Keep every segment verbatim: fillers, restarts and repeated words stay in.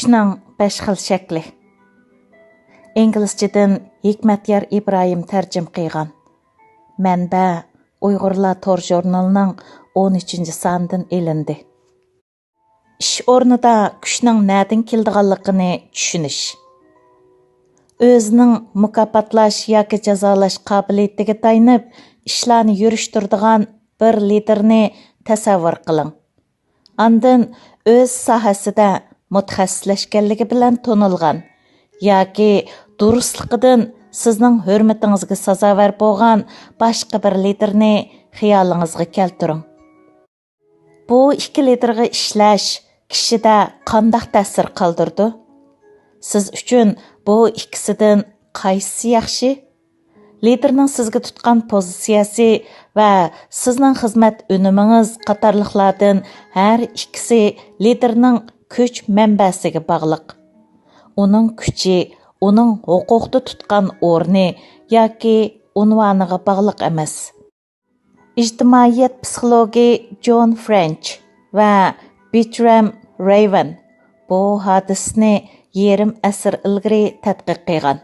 كۈچنىڭ بەش خىل شەكلى. ئىنگلىزچىدىن ھېكمەتيار ئىبراھىم تەرجىمە قىلغان. مەنبە: ئۇيغۇرلار تور ژۇرنىلىنىڭ ئون ئۈچىنچى سانىدىن ئېلىندى. ئىش ئورنىدا كۈچنىڭ نەدىن كېلىدىغانلىقىنى چۈشىنىش. ئۆزىنىڭ مۇكاپاتلاش ياكى جازالاش قابىلىيىتىگە تايىنىپ ئىشلارنى يۈرۈشتۈرىدىغان بىر لىدىرنى تەسەۋۋۇر قىلىڭ. ئاندىن ئۆز ساھەسىدە مۇتەخەسسىسلەشكەنلىكى بىلەن تونۇلغان ياكى دۇرۇسلۇقىدىن سىزنىڭ ھۆرمىتىڭىزگە سازاۋەر بولغان باشقا بىر لىدىرنى خىيالىڭىزغا كەلتۈرۈڭ. بۇ ئىككى لىدىرغا ئىشلەش كىشىدە قانداق تەسىر قالدۇرىدۇ؟ سىز ئۈچۈن بۇ ئىككىسىدىن قايسىسى ياخشى؟ لىدىرنىڭ سىزگە تۇتقان پوزىتسىيەسى ۋە سىزنىڭ خىزمەت ئۈنۈمىڭىز قاتارلىقلاردىن ھەر ئىككىسى لىدىرنىڭ كۈچ مەنبەسىگە باغلىق. ئۇنىڭ كۈچى ئۇنىڭ ھوقۇقتا تۇتقان ئورنى ياكى ئۇنۋانىغا باغلىق ئەمەس. ئىجتىمائىيەت پسىخولوگى جون فرېنچ ۋە بىترام رەيۋەن بۇ ھادىسىنى يېرىم ئەسىر ئىلگىرى تەتقىق قىلغان.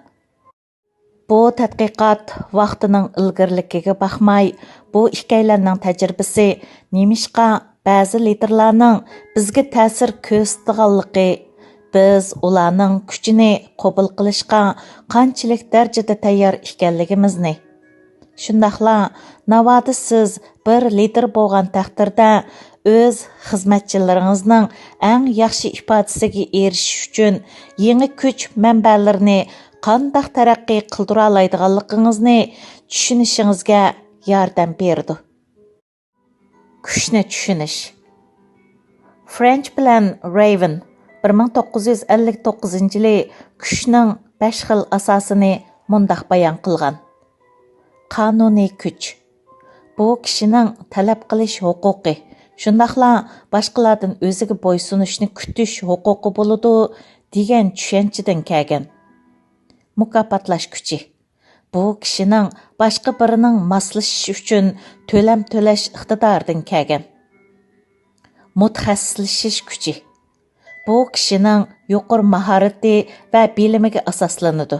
بۇ تەتقىقات ۋاقتىنىڭ ئىلگىرىلىكىگە باقماي، بۇ ئىككىيلەننىڭ تەجرىبىسى نېمىشقا بەزى لىدىرلارنىڭ بىزگە تەسىر كۆرسىتىدىغانلىقى، بىز ئۇلارنىڭ كۈچىنى قوبۇل قىلىشقا قانچىلىك دەرىجىدە تەييار ئىكەنلىكىمىزنى، شۇنداقلا ناۋادا سىز بىر لىدىر بولغان تەقدىردە، ئۆز خىزمەتچىلىرىڭىزنىڭ ئەڭ ياخشى ئىپادىسىگە ئېرىشىش ئۈچۈن يېڭى كۈچ مەنبەلىرىنى قانداق تەرەققىي قىلدۇرالايدىغانلىقىڭىزنى چۈشىنىشىڭىزگە ياردەم بېرىدۇ. كۈچنى چۈشىنىش. فرېنچ بىلەن رەيۋېن بىر مىڭ توققۇز يۈز ئەللىك توققۇزىنچى يىلى كۈچنىڭ بەش خىل ئاساسىنى مۇنداق بايان قىلغان: قانۇنىي كۈچ، بۇ كىشىنىڭ تەلەپ قىلىش ھوقۇقى، شۇنداقلا باشقىلاردىن ئۆزىگە بويسۇنۇشنى كۈتۈش ھوقۇقى بولىدۇ، دېگەن چۈشەنچىدىن كەلگەن. مۇكاپاتلاش كۈچى، بۇ كىشىنىڭ باشقا بىرىنىڭ ماسلىشىشى ئۈچۈن تۆلەم تۆلەش ئىقتىدارىدىن كەلگەن. مۇتەخەسسىسلىشىش كۈچى، بۇ كىشىنىڭ يۇقىرى ماھارىتى ۋە بىلىمىگە ئاساسلىنىدۇ.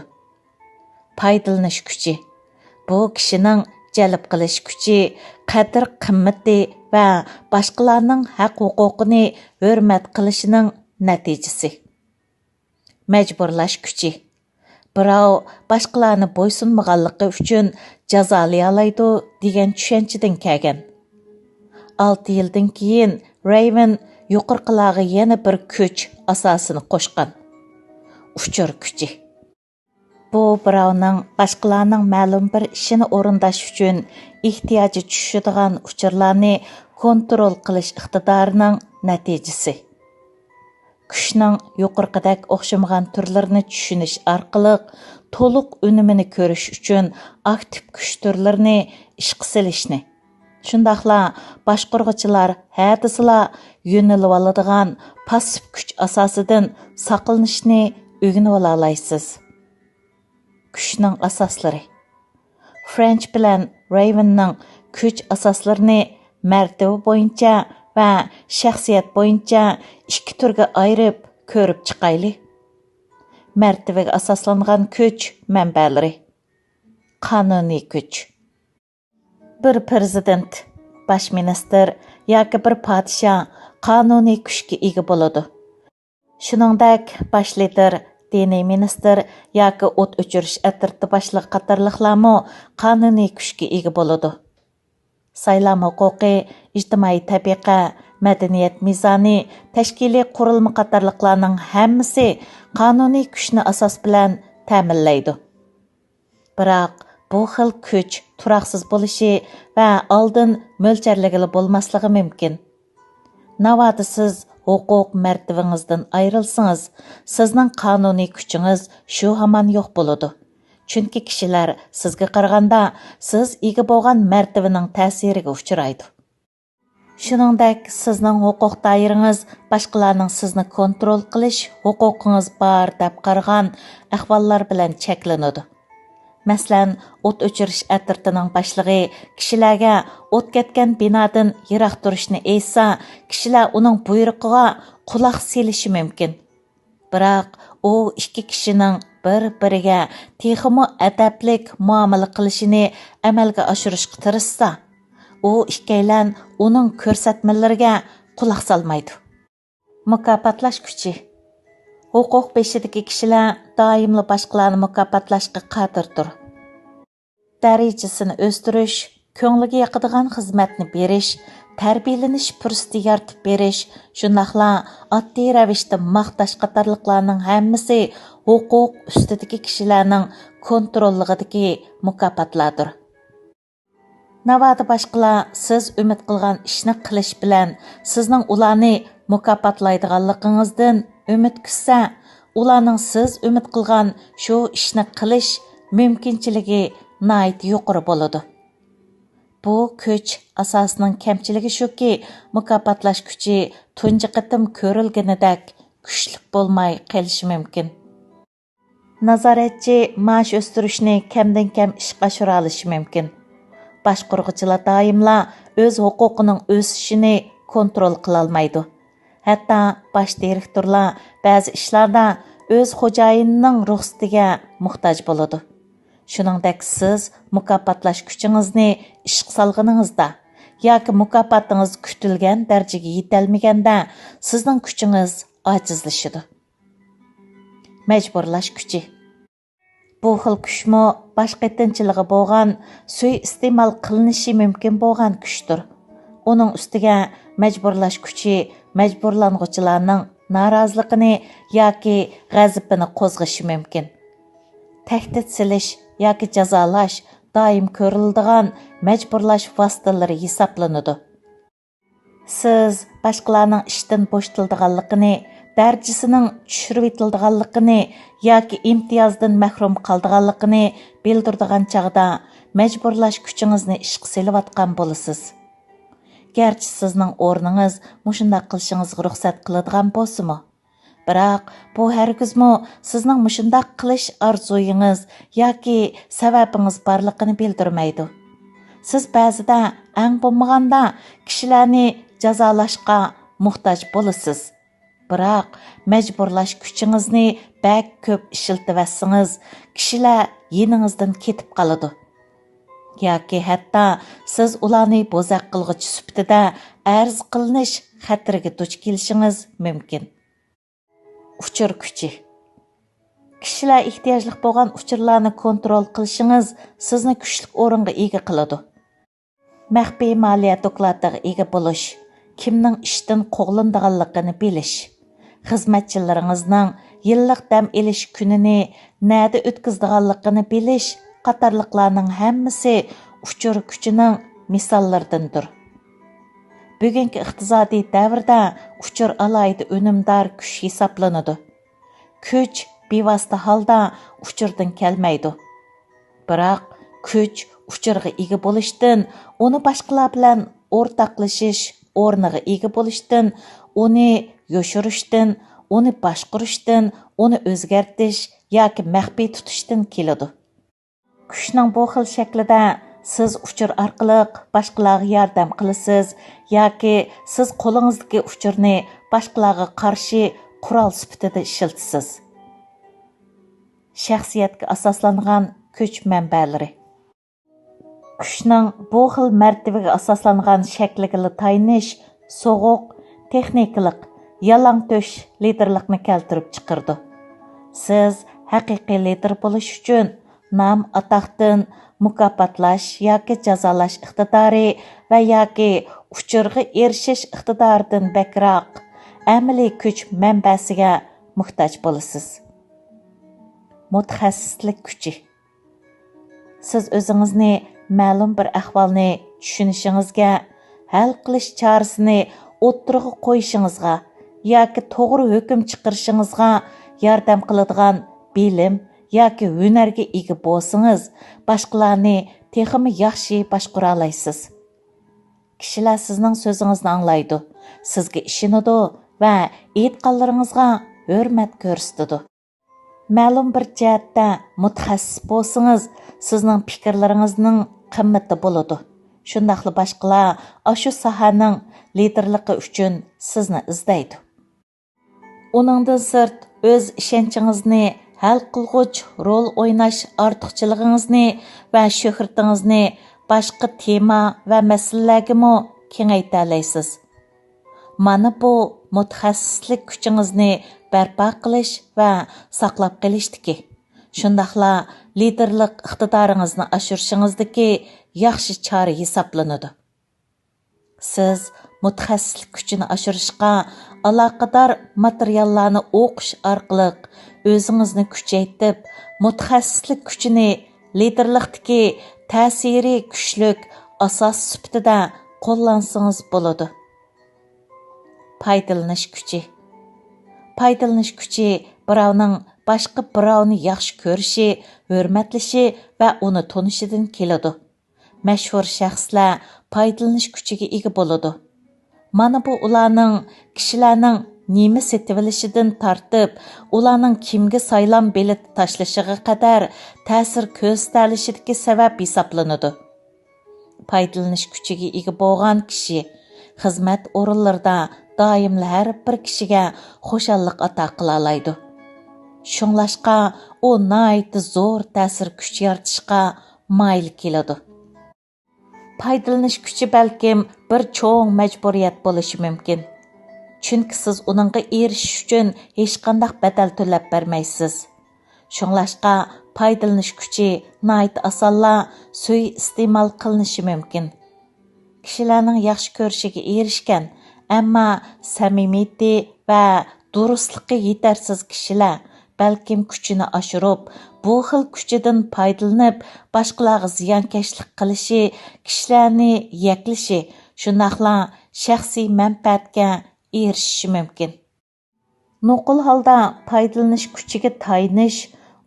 پايدىلىنىش كۈچى، بۇ كىشىنىڭ جەلپ قىلىش كۈچى، قەدىر-قىممىتى ۋە باشقىلارنىڭ ھەق-ھوقۇقىنى ھۆرمەت قىلىشىنىڭ نەتىجىسى. مەجبۇرلاش كۈچى، بىراۋ باشقىلارنى بويسۇنمىغانلىقى ئۈچۈن جازالىيالايدۇ، دېگەن چۈشەنچىدىن كەلگەن. ئالتە يىلدىن كېيىن رەيۋېن يۇقىرىقىلارغا يەنە بىر كۈچ ئاساسىنى قوشقان. ئۇچۇر كۈچى، بۇ بىراۋنىڭ باشقىلارنىڭ مەلۇم بىر ئىشىنى ئورۇنداش ئۈچۈن ئېھتىياجى چۈشىدىغان ئۇچۇرلارنى كونترول قىلىش ئىقتىدارىنىڭ نەتىجىسى. كۈچنىڭ يۇقىرىقىدەك ئوخشىمىغان تۈرلىرىنى چۈشىنىش ئارقىلىق تولۇق ئۈنۈمىنى كۆرۈش ئۈچۈن ئاكتىپ كۈچ تۈرلىرىنى ئىشقا سېلىشنى، شۇنداقلا باشقۇرغۇچىلار ھە دېسىلا يۆنىلىۋالىدىغان پاسسىپ كۈچ ئاساسىدىن ساقلىنىشنى ئۆگىنىۋالالايسىز. كۈچنىڭ ئاساسلىرى. فرېنچ بىلەن رەيۋېننىڭ كۈچ ئاساسلىرىنى مەرتىۋە بويىچە ۋە شەخسىيەت بويىچە ئىككى تۈرگە ئايرىپ كۆرۈپ چىقايلى. مەرتىۋىگە ئاساسلانغان كۈچ مەنبەلىرى. قانۇنىي كۈچ. بىر پىرېزىدېنت، باش مىنىستىر ياكى بىر پادىشاھ قانۇنىي كۈچكە ئىگە بولىدۇ. شۇنىڭدەك، باش لىدىر، دىنىي مىنىستىر ياكى ئوت ئۆچۈرۈش ئەترىتى باشلىقى قاتارلىقلارمۇ قانۇنىي كۈچكە ئىگە بولىدۇ. سايلام ھوقۇقى، ئىجتىمائىي تەبىقە، مەدەنىيەت مىزانى، تەشكىلىي قۇرۇلما قاتارلىقلارنىڭ ھەممىسى قانۇنىي كۈچنى ئاساس بىلەن تەمىنلەيدۇ. بىراق، بۇ خىل كۈچ تۇراقسىز بولۇشى ۋە ئالدىن مۆلچەرلىگىلى بولماسلىقى مۇمكىن. ناۋادا سىز ھوقۇق مەرتىۋىڭىزدىن ئايرىلسىڭىز، سىزنىڭ قانۇنىي كۈچىڭىز شۇ ھامان يوق بولىدۇ. چۈنكى كىشىلەر سىزگە قارىغاندا سىز ئىگە بولغان مەرتىۋىنىڭ تەسىرىگە ئۇچرايدۇ. شۇنىڭدەك، سىزنىڭ ھوقۇق دائىرىڭىز باشقىلارنىڭ سىزنى كونترول قىلىش ھوقۇقىڭىز بار دەپ قارىغان ئەھۋاللار بىلەن چەكلىنىدۇ. مەسىلەن، ئوت ئۆچۈرۈش ئەترىتىنىڭ باشلىقى كىشىلەرگە ئوت كەتكەن بىنادىن يىراق تۇرۇشنى ئېيتسا، كىشىلەر ئۇنىڭ بۇيرۇقىغا قۇلاق سېلىشى مۇمكىن. بىراق ئۇ ئىككى كىشىنىڭ بىر-بىرىگە تېخىمۇ ئەدەپلىك مۇئامىلە قىلىشىنى ئەمەلگە ئاشۇرۇشقا تىرىشسا، ئۇ ئىككىيلەن ئۇنىڭ كۆرسەتمىلىرىگە قۇلاق سالمايدۇ. مۇكاپاتلاش كۈچى. ھوقۇق بېشىدىكى كىشىلەر دائىملا باشقىلارنى مۇكاپاتلاشقا قادىردۇر. دەرىجىسىنى ئۆستۈرۈش، كۆڭلىگە ياقىدىغان خىزمەتنى بېرىش، تەربىيەلىنىش پۇرسىتى يارىتىپ بېرىش، شۇنداقلا ئاددىي رەۋىشتە ماختاش قاتارلىقلارنىڭ ھەممىسى ھوقۇق ئۈستىدىكى كىشىلەرنىڭ كونتروللۇقىدىكى مۇكاپاتلاردۇر. ناۋادا باشقىلار سىز ئۈمىد قىلغان ئىشنى قىلىش بىلەن سىزنىڭ ئۇلارنى مۇكاپاتلايدىغانلىقىڭىزدىن ئۈمىد كۈتسە، ئۇلارنىڭ سىز ئۈمىد قىلغان شۇ ئىشنى قىلىش مۇمكىنچىلىكى ناھايىتى يۇقىرى بولىدۇ. بۇ كۈچ ئاساسىنىڭ كەمچىلىكى شۇكى، مۇكاپاتلاش كۈچى تۇنجى قېتىم كۆرۈلگىنىدەك كۈچلۈك بولماي قېلىشى مۇمكىن. نازارەتچى مائاش ئۆستۈرۈشنى كەمدىن كەم ئىشقا ئاشۇرالىشى مۇمكىن. باشقۇرغۇچىلار دائىملا ئۆز ھوقۇقىنىڭ ئۆسۈشىنى كونترول قىلالمايدۇ. ھەتتا باش دىرېكتورلار بەزى ئىشلاردا ئۆز خوجايىنىنىڭ رۇخسىتىگە موھتاج بولىدۇ. شۇنىڭدەك سىز مۇكاپاتلاش كۈچىڭىزنى ئىشقا سالغىنىڭىزدا ياكى مۇكاپاتىڭىز كۈتۈلگەن دەرىجىگە يېتەلمىگەندە، سىزنىڭ كۈچىڭىز ئاجىزلىشىدۇ. مەجبۇرلاش كۈچى. بۇ خىل كۈچمۇ باش قېتىنچىلىقى بولغان، سۇيىئىستېمال قىلىنىشى مۇمكىن بولغان كۈچتۇر. ئۇنىڭ ئۈستىگە مەجبۇرلاش كۈچى مەجبۇرلانغۇچىلارنىڭ نارازىلىقىنى ياكى غەزىپىنى قوزغىشى مۇمكىن. تەھدىت سېلىش ياكى جازالاش دائىم كۆرۈلىدىغان مەجبۇرلاش ۋاسىتىلىرى ھېسابلىنىدۇ. سىز باشقىلارنىڭ ئىشتىن بوشىتىلىدىغانلىقىنى، دەرىجىسىنىڭ چۈشۈرۈۋېتىلىدىغانلىقىنى ياكى ئىمتىيازدىن مەھرۇم قالىدىغانلىقىنى بىلدۈرىدىغان چاغدا مەجبۇرلاش كۈچىڭىزنى ئىشقا سېلىۋاتقان بولىسىز. گەرچە سىزنىڭ ئورنىڭىز مۇشۇنداق قىلىشىڭىزغا رۇخسەت قىلىدىغان بولسىمۇ، بىراق بۇ ھەرگىزمۇ سىزنىڭ مۇشۇنداق قىلىش ئارزۇيىڭىز ياكى سەۋەبىڭىز بارلىقىنى بىلدۈرمەيدۇ. سىز بەزىدە ئەڭ بولمىغاندا كىشىلەرنى جازالاشقا موھتاج بولىسىز. بىراق مەجبۇرلاش كۈچىڭىزنى بەك كۆپ ئىشلىتىۋەتسىڭىز، كىشىلەر يېنىڭىزدىن كېتىپ قالىدۇ. ياكى ھەتتا سىز ئۇلارنى بوزەك قىلغۇچى سۈپىتىدە ئەرز قىلىنىش خەتىرىگە دۇچ كېلىشىڭىز مۇمكىن. ئۇچۇر كۈچى. كىشىلەر ئېھتىياجلىق بولغان ئۇچۇرلارنى كونترول قىلىشىڭىز سىزنى كۈچلۈك ئورۇنغا ئىگە قىلىدۇ. مەخپىي مالىيە دوكلاتىغا ئىگە بولۇش، كىمنىڭ ئىشتىن قوغلىنىدىغانلىقىنى بىلىش، خىزمەتچىلىرىڭىزنىڭ يىللىق دەم ئېلىش كۈنىنى نەدە ئۆتكۈزىدىغانلىقىنى بىلىش قاتارلىقلارنىڭ ھەممىسى ئۇچۇر كۈچىنىڭ مىساللىرىدىندۇر. بۈگۈنكى ئىقتىسادىي دەۋردە ئۇچۇر ئالاھىدە ئۈنۈمدار كۈچ ھېسابلىنىدۇ. كۈچ بىۋاسىتە ھالدا ئۇچۇردىن كەلمەيدۇ. بىراق كۈچ ئۇچۇرغا ئىگە بولۇشتىن، ئۇنى باشقىلار بىلەن ئورتاقلىشىش ئورنىغا ئىگە بولۇشتىن، ئۇنى يوشۇرۇشتىن، ئۇنى باشقۇرۇشتىن، ئۇنى ئۆزگەرتىش ياكى مەخپىي تۇتۇشتىن كېلىدۇ. كۈچنىڭ بۇ خىل شەكلىدە سىز ئۇچۇر ئارقىلىق باشقىلارغا ياردەم قىلىسىز ياكى سىز قولىڭىزدىكى ئۇچۇرنى باشقىلارغا قارشى قورال سۈپىتىدە ئىشلىتىسىز. شەخسىيەتكە ئاساسلانغان كۈچ مەنبەلىرى. كۈچنىڭ بۇ خىل مەرتىۋىگە ئاساسلانغان شەكلىگىلا تايىنىش سوغۇق، تېخنىكىلىق، يالاڭتۆش لىدېرلىقنى كەلتۈرۈپ چىقىرىدۇ. سىز ھەقىقىي لىدېر بولۇش ئۈچۈن نام-ئاتاقتىن، مۇكاپاتلاش ياكى جازالاش ئىقتىدارى ۋە ياكى ئۇچۇرغا ئېرىشىش ئىقتىدارىدىن بەكرەك ئەمەلىي كۈچ مەنبەسىگە موھتاج بولىسىز. مۇتەخەسسىسلىك كۈچى. سىز ئۆزىڭىزنى مەلۇم بىر ئەھۋالنى چۈشىنىشىڭىزگە، ھەل قىلىش چارىسىنى ئوتتۇرىغا قويۇشىڭىزغا ياكى توغرا ھۆكۈم چىقىرىشىڭىزغا ياردەم قىلىدىغان بىلىم ياكى ھۈنەرگە ئىگە بولسىڭىز، باشقىلارنى تېخىمۇ ياخشى باشقۇرالايسىز. كىشىلەر سىزنىڭ سۆزىڭىزنى ئاڭلايدۇ، سىزگە ئىشىنىدۇ ۋە ئېيتقانلىرىڭىزغا ھۆرمەت كۆرسىتىدۇ. مەلۇم بىر جەھەتتە مۇتەخەسسىس بولسىڭىز، سىزنىڭ پىكىرلىرىڭىزنىڭ قىممىتى بولىدۇ. شۇنداقلا باشقىلار ئاشۇ ساھەنىڭ لىدېرلىقى ئۈچۈن سىزنى ئىزدەيدۇ. ئۇنىڭدىن سىرت، ئۆز ئىشەنچىڭىزنى، ھەل قىلغۇچ رول ئويناش ئارتۇقچىلىقىڭىزنى ۋە شۆھرىتىڭىزنى باشقا تېما ۋە مەسىلىلەرگىمۇ كېڭەيتەلەيسىز. مانا بۇ مۇتەخەسسىسلىك كۈچىڭىزنى بەرپا قىلىش ۋە ساقلاپ قېلىشتىكى، شۇنداقلا لىدېرلىق ئىقتىدارىڭىزنى ئاشۇرۇشىڭىزدىكى ياخشى چارە ھېسابلىنىدۇ. سىز مۇتەخەسسىسلىك كۈچىنى ئاشۇرۇشقا، ئالاقىدار ماتېرىياللارنى ئوقۇش ئارقىلىق ئۆزىڭىزنى كۈچەيتىپ، مۇتەخەسسىسلىك كۈچىنى لىدېرلىقتىكى تەسىرى كۈچلۈك ئاساس سۈپىتىدە قوللانسىڭىز بولىدۇ. پايدىلىنىش كۈچى. پايدىلىنىش كۈچى بىراۋنىڭ باشقا بىراۋنى ياخشى كۆرۈشى، ھۆرمەتلىشى ۋە ئۇنى تونۇشىدىن كېلىدۇ. مەشھۇر شەخسلەر پايدىلىنىش كۈچىگە ئىگە بولىدۇ. مانا بۇ ئۇلارنىڭ كىشىلەرنىڭ نېمە سېتىۋېلىشىدىن تارتىپ، ئۇلارنىڭ كىمگە سايلام بېلىتى تاشلىشىغا قەدەر تەسىر كۆرسىتەلىشىدىكى سەۋەب ھېسابلىنىدۇ. پايدىلىنىش كۈچىگە ئىگە بولغان كىشى خىزمەت ئورۇنلىرىدا دائىملا ھەر بىر كىشىگە خۇشاللىق ئاتا قىلالايدۇ. شۇڭلاشقا ئۇ ناھايىتى زور تەسىر كۈچ يارىتىشقا مايىل كېلىدۇ. پايدىلىنىش كۈچى بەلكىم بىر چوڭ مەجبۇرىيەت بولۇشى مۇمكىن. چۈنكى سىز ئۇنىڭغا ئېرىشىش ئۈچۈن ھېچقانداق بەدەل تۆلەپ بەرمەيسىز. شۇڭلاشقا پايدىلىنىش كۈچى ناھايىتى ئاسانلا سۇيىئىستېمال قىلىنىشى مۇمكىن. كىشىلەرنىڭ ياخشى كۆرۈشىگە ئېرىشكەن، ئەمما سەمىمىيىتى ۋە دۇرۇسلۇقى يېتەرسىز كىشىلەر بەلكىم كۈچىنى ئاشۇرۇپ، بۇ خىل كۈچىدىن پايدىلىنىپ، باشقىلارغا زىيانكەشلىك قىلىشى، كىشىلەرنى يەكلىشى، شۇنداقلا شەخسىي مەنپەئەتكە ئېرىشىشى مۇمكىن. نوقۇل ھالدا پايدىلىنىش كۈچىگە تايىنىش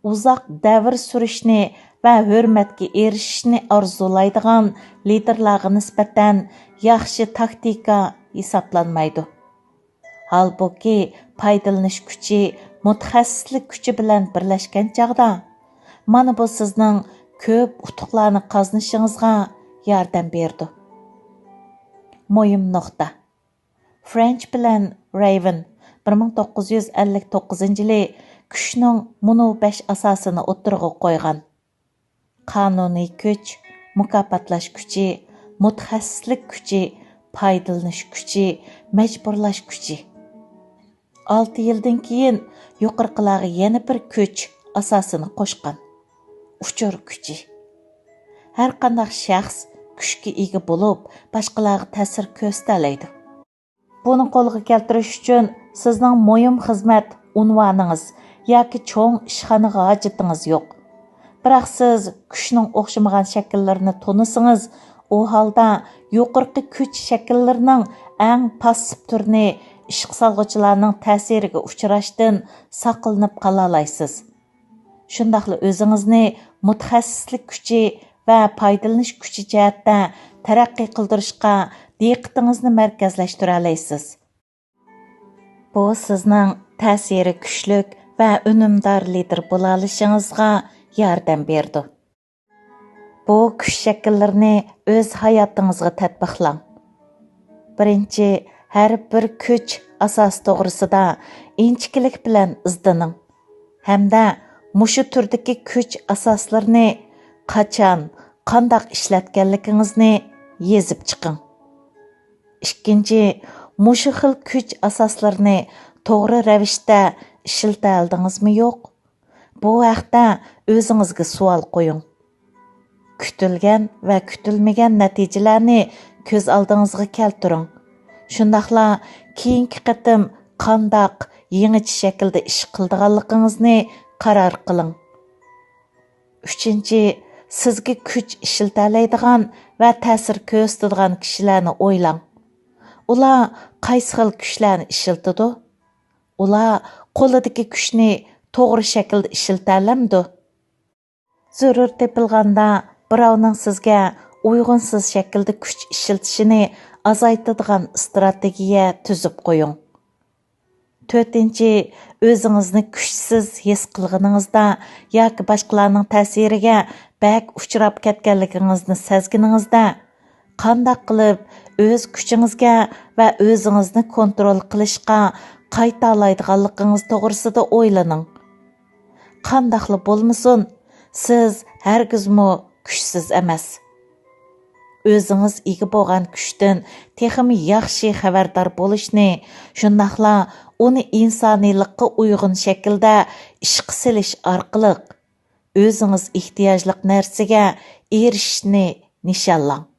ئۇزاق دەۋر سۈرۈشنى ۋە ھۆرمەتكە ئېرىشىشنى ئارزۇلايدىغان لىدېرلارغا نىسبەتەن ياخشى تاكتىكا ھېسابلانمايدۇ. ھالبۇكى، پايدىلىنىش كۈچى مۇتەخەسسىسلىك كۈچى بىلەن بىرلەشكەن چاغدا، مانا بۇ سىزنىڭ كۆپ ئۇتۇقلارنى قازىنىشىڭىزغا ياردەم بېرىدۇ. مۇھىم نۇقتا. فرېنچ بىلەن رەيۋېن بىر مىڭ توققۇز يۈز ئەللىك توققۇزىنچى يىلى كۈچنىڭ مۇنۇ بەش ئاساسىنى ئوتتۇرىغا قويغان: قانۇنىي كۈچ، مۇكاپاتلاش كۈچى، مۇتەخەسسىسلىك كۈچى، پايدىلىنىش كۈچى، مەجبۇرلاش كۈچى. ئالتە يىلدىن كېيىن يۇقىرىقىلارغا يەنە بىر كۈچ ئاساسىنى قوشقان: ئۇچۇر كۈچى. ھەرقانداق شەخس كۈچكە ئىگە بولۇپ، باشقىلارغا تەسىر كۆرسىتەلەيدۇ. بۇنى قولغا كەلتۈرۈش ئۈچۈن سىزنىڭ مۇھىم خىزمەت ئۇنۋانىڭىز ياكى چوڭ ئىشخانىغا ھاجىتىڭىز يوق. بىراق سىز كۈچنىڭ ئوخشىمىغان شەكىللىرىنى تونۇسىڭىز، ئۇ ھالدا يۇقىرىقى كۈچ شەكىللىرىنىڭ ئەڭ پاسسىپ تۈرىنى ئىشقا سالغۇچىلارنىڭ تەسىرىگە ئۇچراشتىن ساقلىنىپ قالالايسىز. شۇنداقلا ئۆزىڭىزنى مۇتەخەسسىسلىك كۈچى ۋە پايدىلىنىش كۈچى جەھەتتە تەرەققىي قىلدۇرۇشقا دىققىتىڭىزنى مەركەزلەشتۈرەلەيسىز. بۇ سىزنىڭ تەسىرى كۈچلۈك ۋە ئۈنۈمدار لىدېر بولالىشىڭىزغا ياردەم بېرىدۇ. بۇ كۈچ شەكىللىرىنى ئۆز ھاياتىڭىزغا تەتبىقلاڭ. بىرىنچى، ھەر بىر كۈچ ئاساسى توغرىسىدا ئىنچىكىلىك بىلەن ئىزدىنىڭ ھەمدە مۇشۇ تۈردىكى كۈچ ئاساسلىرىنى قاچان، قانداق ئىشلەتكەنلىكىڭىزنى يېزىپ چىقىڭ. ئىككىنچى، مۇشۇ خىل كۈچ ئاساسلىرىنى توغرا رەۋىشتە ئىشلىتەلىدىڭىزمۇ يوق؟ بۇ ھەقتە ئۆزىڭىزگە سوئال قويۇڭ. كۈتۈلگەن ۋە كۈتۈلمىگەن نەتىجىلەرنى كۆز ئالدىڭىزغا كەلتۈرۈڭ. شۇنداقلا كېيىنكى قېتىم قانداق يېڭىچە شەكىلدە ئىش قىلىدىغانلىقىڭىزنى قارار قىلىڭ. ئۈچىنچى، سىزگە كۈچ ئىشلىتەلەيدىغان ۋە تەسىر كۆرسىتىدىغان كىشىلەرنى ئويلاڭ. ئۇلار قايسى خىل كۈچلەرنى ئىشلىتىدۇ؟ ئۇلار قولىدىكى كۈچنى توغرا شەكىلدە ئىشلىتەلەمدۇ؟ زۆرۈر تېپىلغاندا، بىراۋنىڭ سىزگە ئۇيغۇنسىز شەكىلدە كۈچ ئىشلىتىشىنى ئازايتىدىغان ئىستراتېگىيە تۈزۈپ قويۇڭ. تۆتىنچى، ئۆزىڭىزنى كۈچسىز ھېس قىلغىنىڭىزدا ياكى باشقىلارنىڭ تەسىرىگە بەك ئۇچراپ كەتكەنلىكىڭىزنى سەزگىنىڭىزدە، قانداق قىلىپ ئۆز كۈچىڭىزگە ۋە ئۆزىڭىزنى كونترول قىلىشقا قايتالايدىغانلىقىڭىز توغرىسىدا ئويلىنىڭ. قانداقلا بولمىسۇن، سىز ھەرگىزمۇ كۈچسىز ئەمەس. ئۆزىڭىز ئىگە بولغان كۈچتىن تېخىمۇ ياخشى خەۋەردار بولۇشنى، شۇنداقلا ئۇنى ئىنسانىيلىققا ئۇيغۇن شەكىلدە ئىشقا سېلىش ئارقىلىق ئۆزىڭىز ئېھتىياجلىق نەرسىگە ئېرىشىشنى نىشانلاڭ.